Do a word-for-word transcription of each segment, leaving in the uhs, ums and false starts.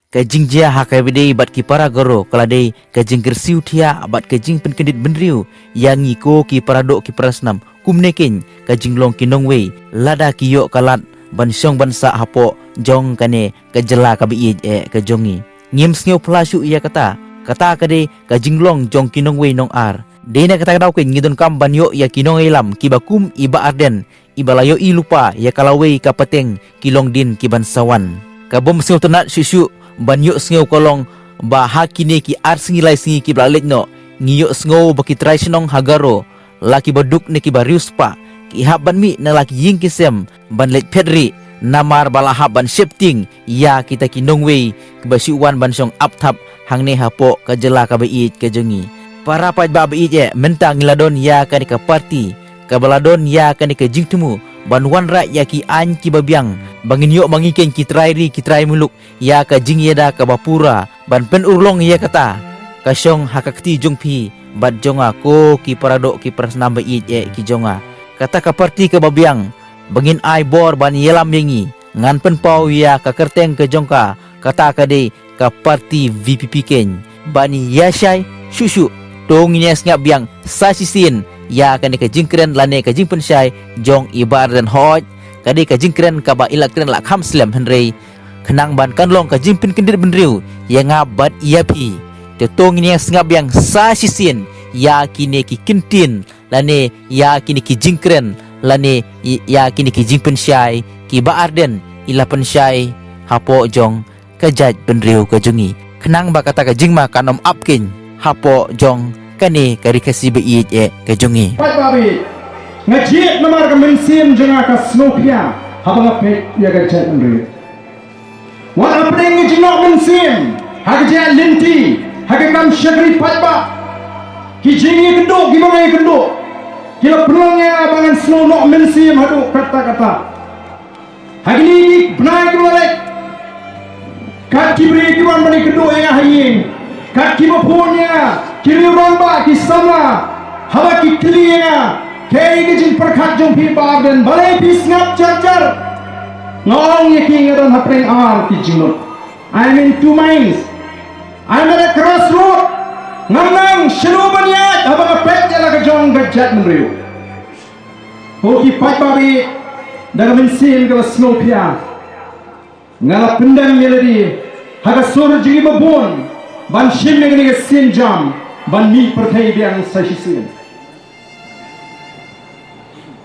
Ka jingjia ha kaba ïadei bad ki para Garo ka la dei ka jingkyrsiew thiah bad ka jingpynkyndit bynriew ïa ngi ko ki para doh ki para snam. Kumne keiñ ka jinglong ki nongwei lada ki ïoh ka lad ban shong ban sah hapoh jong kane ka jylla kaba ïeit eh ka jong ngi. Ngim sngew phylla shuh ïa kata. Kata ka dei ka jinglong jong ki nongwei nongar. Dei na kata ka daw keiñ ngi donkam ban ïoh ïa ki nongïalam kiba kum i Bah Ardent, iba la ïohi lypa ïa ka lawei ka pateng ki longdien ki ban sa wan. Ka bym sngewtynnad shuh shuh ban ïohsngew ka long ba ha kine ki ar sngi lai sngi kiba la leit noh, ngi ïohsngew ba ki trai shnong ha Garo, la kiba duk ne kiba riewspah, ki hap ban mih na la ki ïing ki sem ban leit phet rieh, namar ba la hap ban sheptieng ïa kita ki nongwei kiba shu wan ban shong ap thap hangne hapoh ka jylla kaba ïeit ka jong ngi. Para paidbah ba ïeit eh, mynta ngi la don ïa kane ka party kaba la don ïa kane ka jingthmu ban wanrah ïa ki aiñ kiba biang ba ngin ïoh ma ngi keiñ ki trai ri ki trai muluk ïa ka jingïada kaba pura ban pynurlong ïa kata ka shong ha ka kti jong phi bad jong nga ko ki para doh ki para snam ba ïeit eh ki jong nga. Kata ka party kaba biang ba ngin ai bor ban ïalam ïa ngi, ngan pynpaw ïa ka kyrteng ka jong ka, kata ka dei ka party V P P keiñ. Ban ïashai shuh shuh, to ngin ïa sngap biang sa shisien ïa kane ka jingkren lane ka jingpynshai jong i Bah Ardent. Hooid, ka dei ka jingkren kaba i la kren la kham slem, hynrei khnang ban kan long ka jingpynkyndit bynriew ïa nga bad ïa phi, te to ngin ïa sngap biang sa shisien ïa kine ki kyntien lane ïa kine ki jingkren lane i- ïa kine ki jingpynshai ki Bah Ardent i la pynshai hapoh jong ka jaitbynriew ka jong ngi, khnang ba kata ka jingma kan ym ap keiñ hapoh jong kane ka Ri Khasi ba ïeit eh ka jong ngi. Paidbah ba ïeit, nga jied namar ka mynsiem jong nga ka sngewkhia haba nga peit ïa ka jaitbynriew. Wat hapdeng ka jingnoh mynsiem ha ka jait lynti, ha ka kam shakri paidbah, ki jingïakynduh kiba nga ïakynduh ki la pynlong ïa nga ba ngan sngewnoh mynsiem haduh katta katta. Ha kine ki bnai kiba la leit, kat ki briew ki wan ban ïakynduh ïa nga ha ïing, kat kiba phone ïa nga ki riew rangbah ki samla, haba ki kylli ïa nga, kaei ka jingpyrkhat jong phi Bah Ardent, balei phi sngap jar jar? Nga ong ïa ki nga don hapdeng ar ki jingmut. I'm in two minds. I'm at a crossroad. Ngam nang shano ban ïaid haba nga peit ïa la ka jong ka jaitbynriew. Ko ki paidbah ba ïeit, da ka mynsiem kaba sngewkhia nga la pyndem ïa lade ha ka sur jong ngi ba bun ban shim ïa kane ka sienjam ban mih pyrthei biang sa shisien.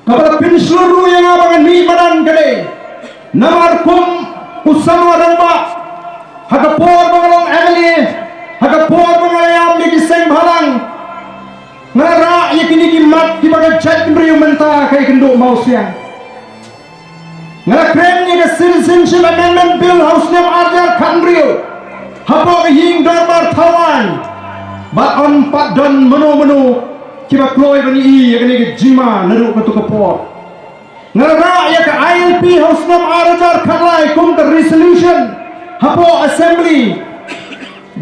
Kaba la pynshlur ruh ïa nga ba ngan mih madan ka dei namar kum u samla rangbah, ha ka por ba nga long M L A, ha ka por ba nga la ïam ïa ki seng bhalang, nga la rah ïa kine ki mat kiba ka jaitbynriew mynta ka ïakynduh mawsiang. Nga la kren ïa ka Citizenship Amendment Bill ha u snem ar hajar khathynriew hapoh ka ïing dorbar thaw aiñ, bad ym pat don mano mano kiba kloi ban ïohi ïa kane ka jingma naduh kato ka por. Nga la rah ïa ka I L P ha u snem ar hajar khatlai kum ka resolution hapoh Assembly,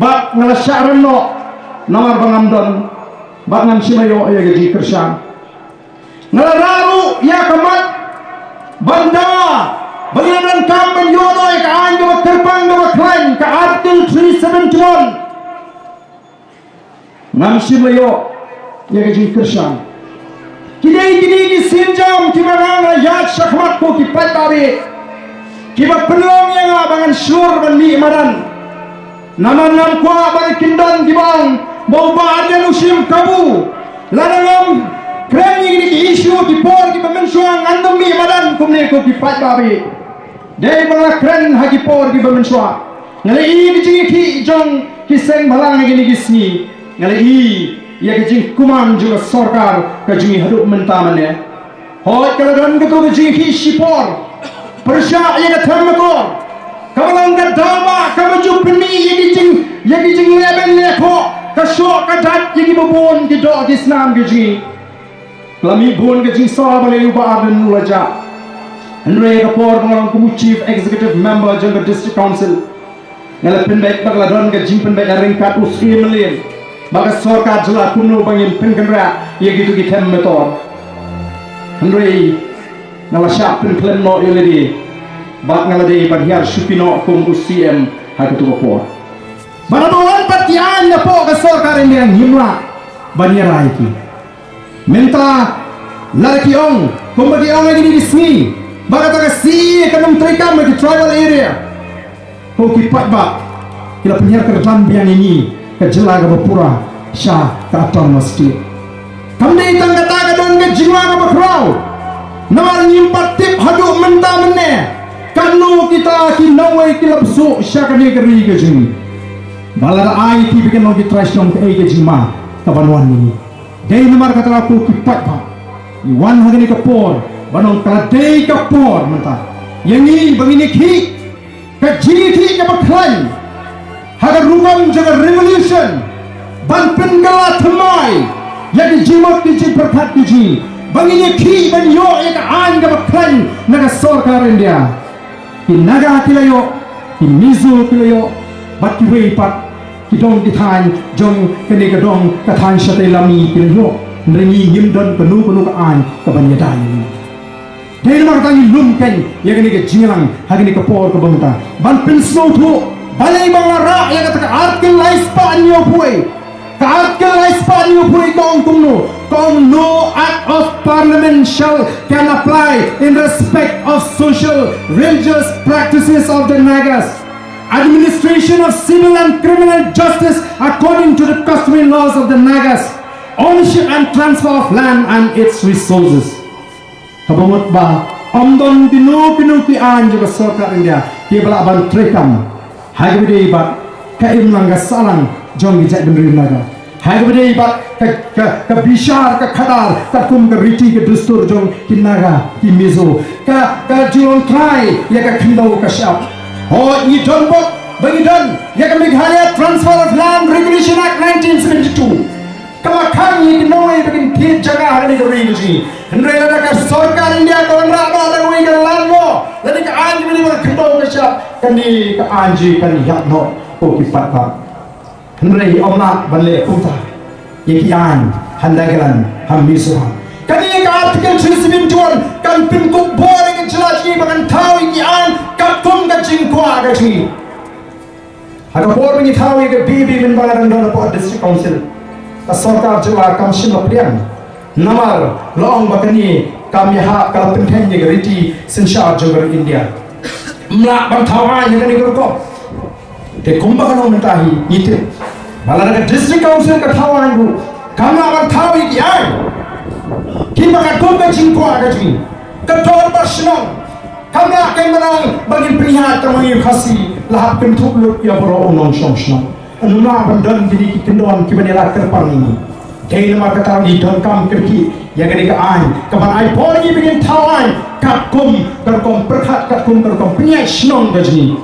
bad nga la shah rem noh namar ba ngam don bad ngam shym la ïoh ïa ka jingkyrshan. Nga la rah ruh ïa ka mat ban dawa ba ngi la donkam ban ïoh noh ïa ka aiñ kaba kyrpang kaba khlaiñ, ka Article three seventy-one. Ngam shym la ïoh ïa ka jingkyrshan. Ki dei kine ki sienjam kiba nga la ïaid shakhmat, ko ki paidbah ba ïeit, kiba pynlong ïa nga ba ngan shlur ban mih madan. Namar ngam kwah ba ki kyndon kiba ong ba u Bah Ardent u shim kabu. Lada ngam kren ïa kine ki issue ki por kiba mynshuwa, ngan ym mih madan kumne, ko ki paidbah ba ïeit. Dei ba nga la kren ha ki por kiba mynshuwa. Nga la ïohi ka jingïakhih jong ki seng bhalang ha kine ki sngi. Nga la ïohi ïa ka jingkmen jong ka sorkar ka jong ngi haduh mynta mynne. Hooid, ka la don kato ka jingïakhih shipor pyrshah ïa ka them motor, kaba long ka dawa kaba ju pynmih ïa ki jing, ïa ki jingleh ban leh khoh, ka shoh ka dait ïa kiba bun ki doh ki snam ki jong ngi. Ka la mih bun ka jingsawa balei u Bah Ardent u la jah. Hynrei ha ka por ba nga long kum u Chief Executive Member jong ka District Council, nga la pynbeit bad ka la don ka jingpynbeit ha ryngkat u Syiem Mylliem bad ka sorkar jylla kumno ba ngin pynkynriah ïa kito ki them motor. Hynrei nga la shah pynkhlem noh ïa lade bad nga la dei ban hiar shuki noh kum u Syiem Ka tu ka por. Ba la ba wan pat ki aiñ na pok ka sorkar India ngim lah ban ïa rai ki. Mynta la ki ong, kumba ki ong ha kine ki sngi, ba kata ka C A A ka nang treikam ha ki tribal area. Ko ki paidbah ki la pynhiar kyrdan biang ïa ngi ka jylla kaba pura sha ka autonomous state. Kam dei tang kata ka don ka jingma kaba khraw. Namar ngim pat tip haduh mynta mynne katno kita ki nongwei ki la bsuh sha kane ka ri ka jong ngi. Ba la da ai ki ba kin long ki trai shnong kaei ka jingma kaban wan ïa ngi. Dei namar kata ko ki paidbah, ngi wan ha kane ka por ba nong ka la dei ka por mynta ïa ngi ba ngin ïakhih ka jingïakhih kaba khlaiñ ha ka rukom jong ka revolution, ban pynkylla thymmai ïa ki jingmut ki jingpyrkhat ki jong ngi, ba ngin ïakhih ban ïoh ïa ka aiñ kaba khlaiñ na ka sorkar India. Ki Naga ki la ïoh, ki Mizo ki la ïoh, bad kiwei pat ki dong ki thaiñ jong kane ka dong ka thaiñ shatei lami ki la ïoh. Hynrei ngi ngim don kano kano ka aiñ kaban ïada ïa ngi. Dei namar kata ngi lum kein ïa kane ka jingïalang ha kane ka por kaba mynta ban pynsngewthuh, balei ba nga rah ïa kata ka Article lai spah hynñiewphew. Ka Article lai spah hynñiewphew ka ong kumno? Ka ong, "No act of parliament shall can apply in respect of social religious practices of the Nagas, administration of civil and criminal justice according to the customary laws of the Nagas, ownership and transfer of land and its resources." Kaba mut ba ym don kino kino ki aiñ jong ka sorkar India kiba lah ban treikam ha kaba ïadei bad ka imlang ka sahlang jong ki jaitbynriew Naga, ha kaba ïadei bad ka, ka, ka bishar ka khadar katkum ka riti ka dustur jong ki Naga ki Mizo, ka, ka jinglong trai ïa ka khyndew ka shyiap. Hooid, ngi don bok ba ngi don ïa ka Meghalaya Transfer of Land Regulation Act nineteen seventy-two, kaba khang ïa ki nongwei ba kin thied jaka ha kane ka ri ka jong ngi. Hynrei lada ka sorkar India ka wanrah noh da kawei ka land law, lada ka aiñ jong ngi ba ka khyndew ka shyiap, kane ka aiñ jong ngi kan ïap noh, ko ki paidbah. Hynrei ym lah ban leh kumta ïa ki aiñ ha Nagaland, ha Mizoram. Kane ka Article three seventy-one kan pynkup bor ïa ka jylla jong ngi ba kan thaw ïa ki aiñ katkum ka jingkwah ka jong ngi. Ha ka por ba ngi thaw ïa ka B B mynba nga dang don hapoh District Council, ka sorkar jylla kam shym la pdiang. Namar la ong ba kane kam ïahap, ka la pyntheng ïa ka riti synshar jong ka ri India. Ym lah ban thaw aiñ ha kane ka rukom. Te kumba ka long mynta hi ngi tip ba lada ka District Council ka thaw aiñ ruh kam lah ban thaw ïa ki aiñ kiba katkum ka jingkwah ka jong ngi. Ka dorbar shnong kam lah kein ban ong ba ngin pynïaid tang ma ngi Khasi, la hap kynthup lut ïa baroh u nongshong shnong. Ym lah ban don kine ki kyndon kiban ïaleh kyrpang ïa ngi. Dei namar kata ngi donkam kyrkieh ïa kane ka aiñ kaban ai bor ïa ngi ba ngin thaw aiñ katkum ka rukom pyrkhat, katkum ka rukom pynïaid shnong ka jong ngi.